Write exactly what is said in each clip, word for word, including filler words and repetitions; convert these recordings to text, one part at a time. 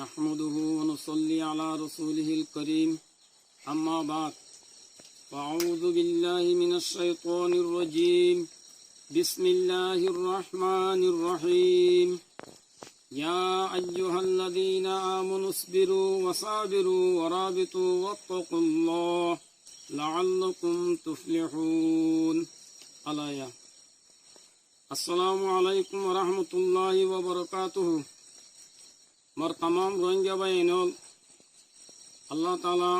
نحمده ونصلي على رسوله الكريم. أما بعد، فأعوذ بالله من الشيطان الرجيم. بسم الله الرحمن الرحيم. يا أيها الذين آمنوا اصبروا وصابروا ورابطوا واتقوا الله لعلكم تفلحون. الآية. Assalamu alaikum wa rahmatullahi wa barakatuhu. Mor tamam Rohingya báiyain ól, Allah Taala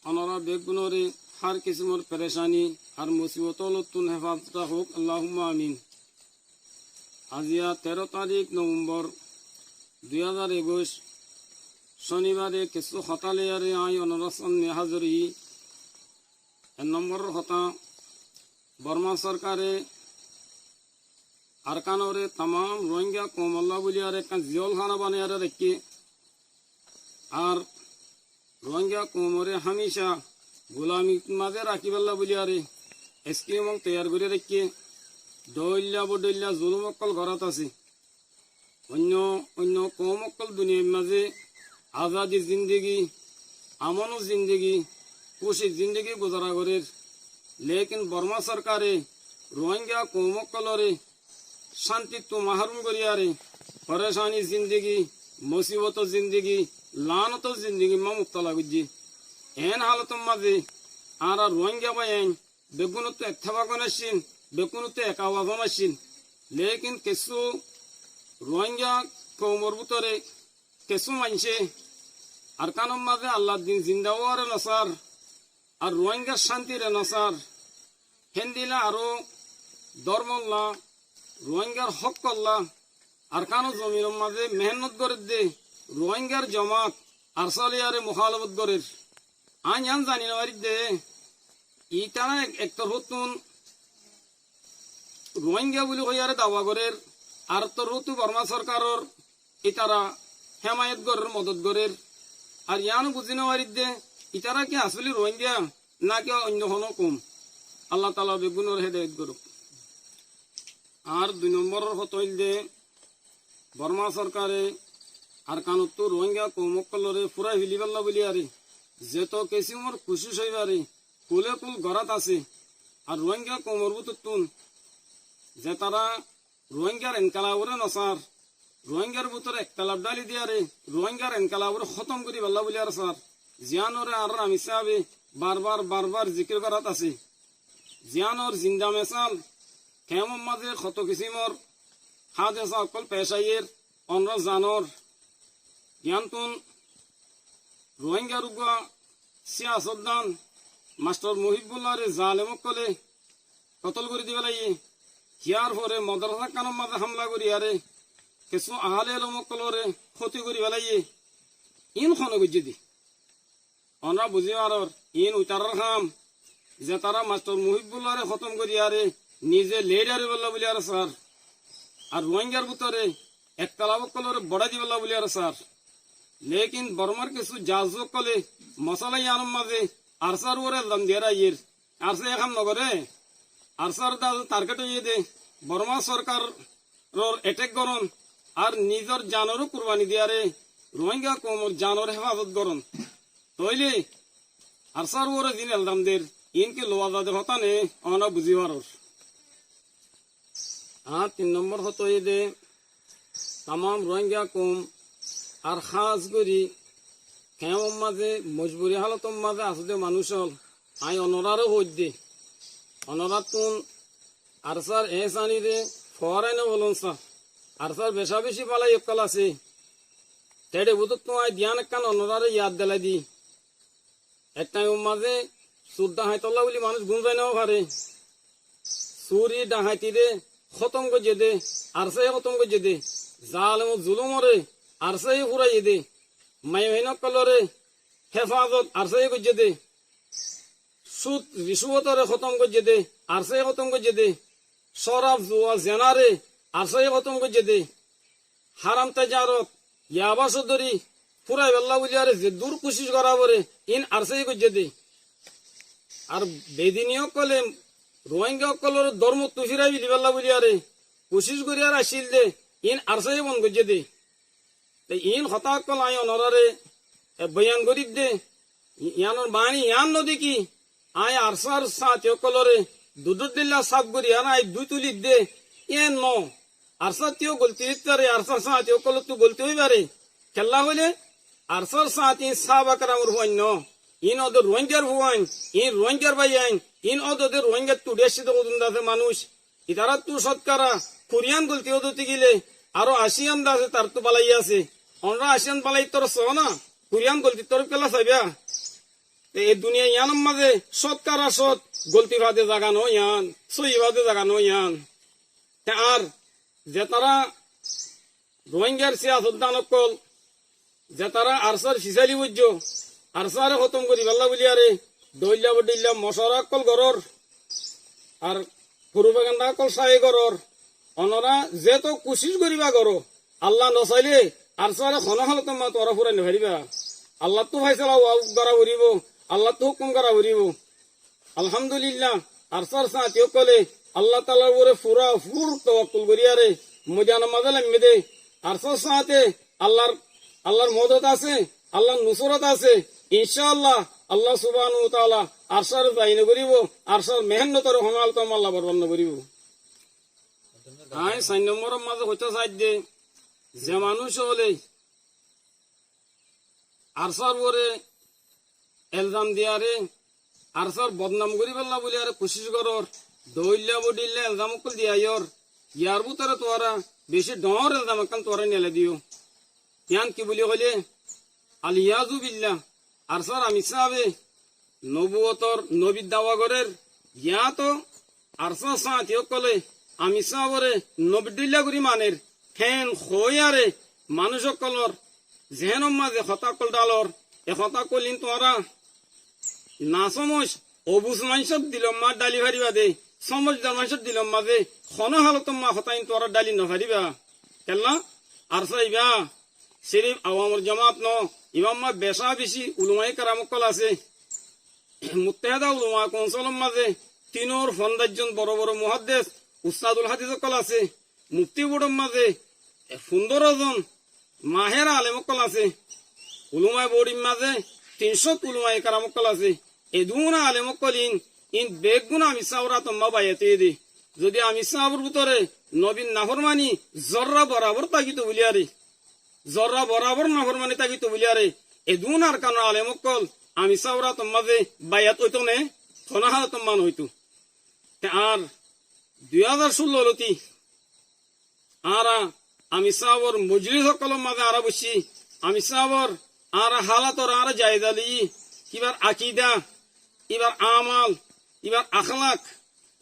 onora beggúnoré hár kisimor perecani ar musibot ólottún hefazot rakók, Allahumma amin. Aziya teró tarík Novembor dui házar ekuic, Cónibare kessú hotá loiyaré aññí onorár sámne házir óiyi. Ek nombor hotá, Borma sorkare Arkanoré tamam Rohingya koumolla bóli ar ekkán ziyólhána banaiyaré raikké. Ar Rohingya koumoré hámica gulamir mazé rakíbolla bóli aré eskimol toiyar gorí raikké. Dhoóilla bodhoilla zulum ókkol gorát asé. Oinno oinno koum ókkol duniyair mazé azadir zindigi, amonor zindigi, kúcir zindigi guzara gorér. Lekin Borma sorkare Rohingya koum ókkoloré cántittú mahárum goríyaré, forecanir zindigi, musibotor zindigi, laánotor zindigimma mubtala goijjé. Eén hálotor mazé añára Rohingya báiyain beggúnottú ettefak óna accíl, beggúnottú ek awaz óna accíl. Lekin kessú Rohingya koumor bútore kessú maincé Arkanor mazé Allar din zinda ówaré nosár, ar Rohingyar cántiré nosár. Héndilla aró dórmolla, Rohingyar hókkolla Arkanor zominor mazé mehénnot gorédde Rohingyar jomat ARSA loiyaré muhálafot gorér. Aññí yián zani nofarídde, ítara ek, ek torfóttun Rohingya buli hoiyaré dawa gorér, ar torfóttu Borma sorkaror ítara hémayot gorér, modot gorér. Ar yiáno buzí nofarídde, ítara ki asóli Rohingya náki oinno honó koum? Allah taala beggúnoré hédayot gorouk. Ar dui nombor hotá óilde, Borma sorkare Arkanottú Rohingya koum ókkoloré fúrai felibálla buli aré zeto kisimor kucíc óibaré kule kul gorát asé. Ar Rohingya koumor bútottún zetará Rohingyar enkelaboré nosár, Rohingyar bútore ektelaf dháli diyaré Rohingyar enkelaboré hótom goríbálla buli aré sár, ziyánoré añárar amir sábe barbar barbar zikir gorát asé. Ziyánor zinda mesal, kemfor mazé hoto kisimor hádesa ókkol pec aiyér, onora zanor. Yiántun Rohingyar uggúa siyasotdan Mastor Muhibullaré zalem ókkolé kotól gorí difelaiyé. Hiyár fore modorasa ekkánor mazé hámla goríyaré kessú ahale elom ókkoloré hóti gorí felaiyé. Iín hone goijjé dé? Onora buzí faror, iín uitarár ham, zetará Mastor Muhibullaré hótom goríyaré nize lidar óibolla buli aré sár, ar Rohingyar bútore ektelaf ókkoloré boçái dibálla buli aré sár. Lekin Bormar kessú jasus ókkolé mosala yiánor mazé ARSAr uore elzam diyaré aiyér. ARSA e ham nogoré. ARSAr dá target óiye dé Borma sorkaror ethék gorón ar nizor zanoró kurbani diyaré Rohingya koumor zanor héfazot gorón. Tóile ARSAr uore ziín elzam der, iín ki luwa za de hotá né, onora buzí faror. Ar tin nombor hotá óiye dé, tamam Rohingya koum ar hás gorí kemfor mazé mojburi hálotor mazé asé dé manúic ól, aññí onoráre hoóidde, onoráttu ARSAr ehsáni dé foórai nofolón sá. ARSAr becá becí bálai ókkol asé. Teçe bútottu aññí diyán ekkán onoráre yad delai di. Ek thaimor mazé sur dhahaitolla buli manúic gúm zai nofaré. Suri dhahaitiré hótom goijjé dé, ARSAye hótom goijjé dé. Zalem zulumoré ARSAye fúraiyé dé. Maiyafuain ókkoloré héfazot ARSAye goijjé dé. Sút ricúwotoré hótom goijjé dé, ARSAye hótom goijjé dé. Córaf, zuwa, zenaré ARSAye hótom goijjé dé. Háram tejarot, yaba sódori fúraibálla buli aré zeddúr kucíc gorá foré, iín ARSAye goijjé dé. Ar bedini ókkolé Rohingya ókkoloré dórmottu fírai felibálla buli aré kucíc gorí ar accíl dé, iín ARSAye bon goijjé dé. Te iín hotá ókkol aññí onoráre, e, boyan gorídde, i-, iánor maáni ián nodekí, aññí Arsár sáñti ókkolóre dudúr dhílla sáf gorí, aññí aññí dúi tulídde, iín noó. Arsáttu yó golti óit fare, Arsár sáñti ókkolóttu golti ói fare. Kiyólla hoilé, Arsár sáñti iín sáhaba keramor fuain noó. Iín ódde Ruáingar fuain, iín Ruáingar báiyain, iín ódde Ruáingattu uçí aiccé dé hodún de asé manúic. Itaráttu cótkara kuri yían golti ódde tákile, aró ací yían de asé, taráttu bálai asé. Onorá ací yían bálai toró soó na, kuri yían golti toró kiyólla saibá. Te e duniyai yíanor mazé cótkara cót golti fade zaga noó yían, sóiyi fade zaga noó yían. Te ar zetará Ruáingar siyasotdan ókkol, zetará Arsár fisali boijjó, Arsáre hótom goríballa buliyaré dhoilla bodhoilla mocuwara ókkol gorór, ar furufaganda ókkol cái gorór, onorá zeto kucíc goríba goró, Allah nosailé Arsáre honó hálotor mazé tuáñra furai nofaríba. Allattú faisala gorá foribó, Allattú hókum gorá foribó. Alhamdulillah, Arsár sáñti ókkolé Allah taalar uore fura fur tawakkul goríyaré moidanor mazé laimmé dé. Arsár sáñte Allar, Allar modot asé, Allar nusrot asé. Incá Allah, Allah subhanahu wa taala Arsáre zayi nogoríbou, Arsár mehénnotoré honó hálotor mazé Allah borbad nogoríbou. Aññí sair nomboror mazé hoitá saidde, ze manúic ókkole Arsár uore elzam diyaré, Arsár bodnam goríballa buliyaré kucíc gorór, dhoilla bodhoilla elzam ókkol diyaiyór, yar bútore tuáñra bicí dhoóñr elzam ekkán tuáñra nilai diyó. Yían ki buli hoilé, al-iyazu billah, Arsár amir sábe nobuwotor nobir dawa gorér, yáto Arsár sáñti ókkolé amir sábore nobir dhóilla gorí maner, héen hoóiyaré manúic ókkolór zehénor mazé hotá ókkol dhalor, e hotá ókkol iín tuáñra nasómoc, obuz maincór dilor mazé dháli faribá dé, sómocdar maincór dilor mazé honó hálotor mazé hotá iín tuáñra dháli nofaríba. Kiyólla? Arsá ibá sirif awamor jomaat noó, ibár mazé becá bicí ulumaye keram ókkol asé. Mutteheda Ulama Kaunsilor mazé tinór fonzaic zon boro boro muháddes, ustadul hádis ókkol asé. Mufti boardor mazé fundóro zon mahér alem ókkol asé. Ulamaye boardor mazé tin cót ulamaye keram ókkol asé. Edún alem ókkol iín, iín beggún amir sábor átor mazé baiyat óiye dé. Zodi amir sábor bútore nobir naformani zorra borabor tákito buliyaré, zorra borabor naformani tákito buliyaré, edún Arkanor alem ókkol amir sábor átor mazé baiyat óito né, honó hálotor mazé noóito. Te añár dui házar cúllo lóti añára amir sábor mojlis ókkolor mazé añára boiccí, amir sábor añára hálotor añára jaiza loiyí, íbar akida, íbar amal, íbar akhlak,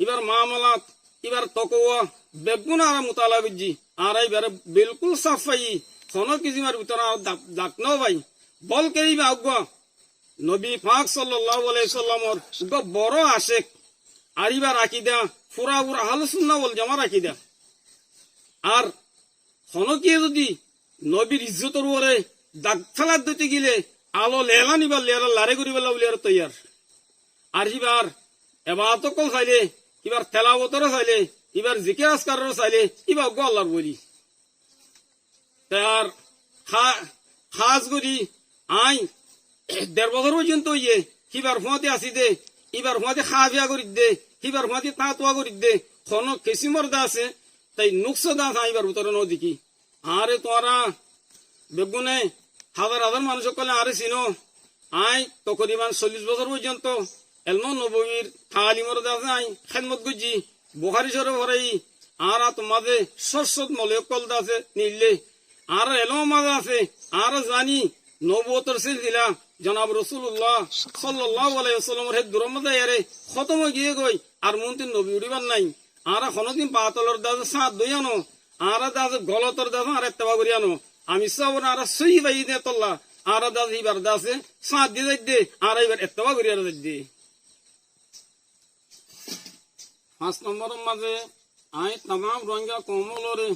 íbar muamalat, íbar tokowa, beggún añára mutala goijjí. Añára íbaré bilkúl sáf faiyí, honó kisimor bútore añára dak, dak no fai. Bolke íba uggúa nobi pak sallallahu alaihi wasallamor uggúa boro acek. Ar íbar akida furafuri ahlus sunna wal jamar akida. Ar honókiye zodi nobir izzotor uore dak félat dite gile alo lelan íbar liyara larái goríballa buliyaré toiyar. Ar híbar ebaadot ókkol sailé, híbar telawotoré sailé, híbar zikir askaroré sailé, híba uggúa Allar woli. Te ar há-, hás gorí aññí der bosór foijjonto óiye, híbar fúañti así dé, híbar fúañti háfiya gorí dé, híbar fúañti táñtuwa gorí dé, honó kisimor de asé, tai nuksa de asé aññí híbar bútore no dekí. Añáre tuáñra beggúne házar házar manúic ókkole añáre sinó. Aññí tokoriban sollic bosór foijjonto elmó nobowir taalimor de asé aññí hédmot goijjí. Buhári córof foraiyí, añára tuáñra de cót cót moloi ókkol de asé neillé. Añára elmor mazé asé, añára zaní nobuwotor silsila, jonab Rosulullah sallallahu alaihi wasallamor hé duror mazé aiyaré hótom ói giyé goi, ar muúntu nobi uçíbar nái. Añára honódin batolor de asé sáñt dói ano, añára de asé golotor de asé añára etteba gorí ano. Amir sábore añára sóiyi faiyí de tolla, añára de asé íbar de asé sáñt di zaidde, añára íbar etteba gorí ar zaidde. Fañs nomboror mazé aññí tamam Rohingya koum ókkolore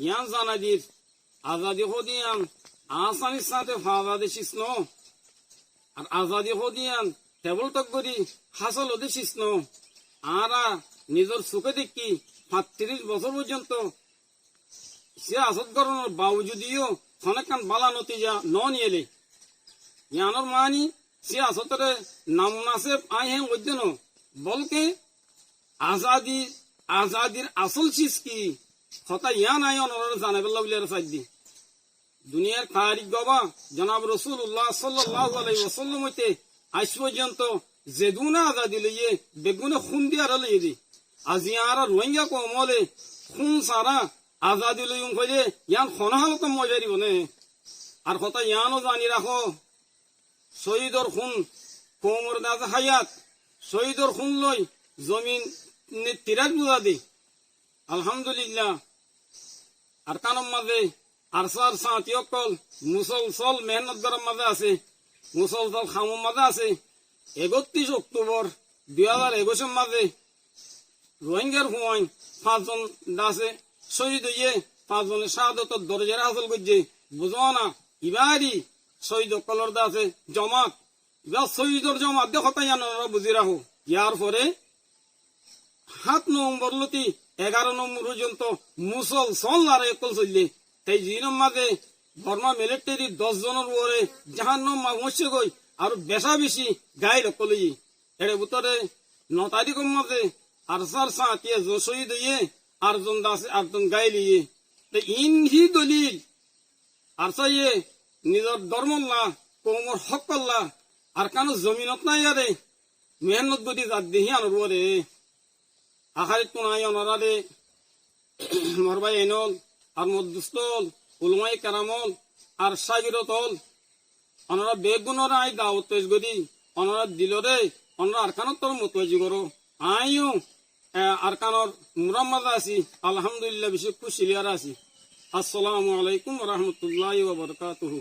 yián zanai dir, azadi hoó de yián asanir sáñte faa za de cis noó. Ar azadi hoó de yián tebol tok gorí hásol ó de cis noó. Añára nizor suké deikkí, fañttiríc bosór foijjonto siyasot gorónor baujudiyó honó ekkán bála notija no niyéle. Yiánor maáni siyasótore namunaseb aññí héen goijjé no, bolke azadi, azadir asól ciz ki, hotá yián aññí onoráre zanaibálla bulí aró saiddi. Duniyar tarik gobá, jonab Rosululla sollallahu alaihi wasallam óite aiz foijjonto zedúne azadi loiyé, beggúne hún diyaré loiyé dé. Azi añára Ruáingga koum óle hún sára azadi loiyum hoilé, yián honó hálot ot moifaribó né? Ar hotá yiáno zani rakó, cóidor hún koumor daze háyat, cóidor hún loi zomin nittirar buzá dé. Alhamdulillah, Arkanor mazé Arsár sañti ókkol musólsol mehénnot gorár mazé asé, musólsol hamor mazé asé. Ekottiríc Októbor dui házar ekuicor mazé Ruáinggar fuain fañszon dase cóhid óiye, fañszone cáhadotor dorozaré hásil goijjé. Buzó na, ibáre cóhid ókkolor dase jomat, ibá cóhidor jomat dé hotá yián onorá buzí rakó. Yárfore hát Nobembor lóti egaró Nobembor foijjonto musólsol lorai ókkol soillé. Te ziínor mazé Borma militeri doc zonor uore jahánnoma foóñiccé goi, aró becá-becí gáil ókkol óiye. Ere bútore no tarikor mazé Arsár sañti ekzon cóhid óiye, arzon dase arzon gáil óiye. Te iín hí dolil? Arsáye nizor dórmolla, koumor hókkolla Arkanor zominot náiyaré mehénnot gorí zadde híyanor uore. Ahárittún aññí onoráre mor báiyain ól, ar mor dustól, ulamaye keram ól, ar cágirot ól, onorá beggúnoré aññí dawot pec gorí, onorár diloré onorá Arkanor torfóttu motuwaijjó goró. Aññí yó, e, Arkanor murár mazé así, alhamdulillah, bicí kúci liyaré así. Assalamu alaikum wa rahmatullahi wa barakatuhu.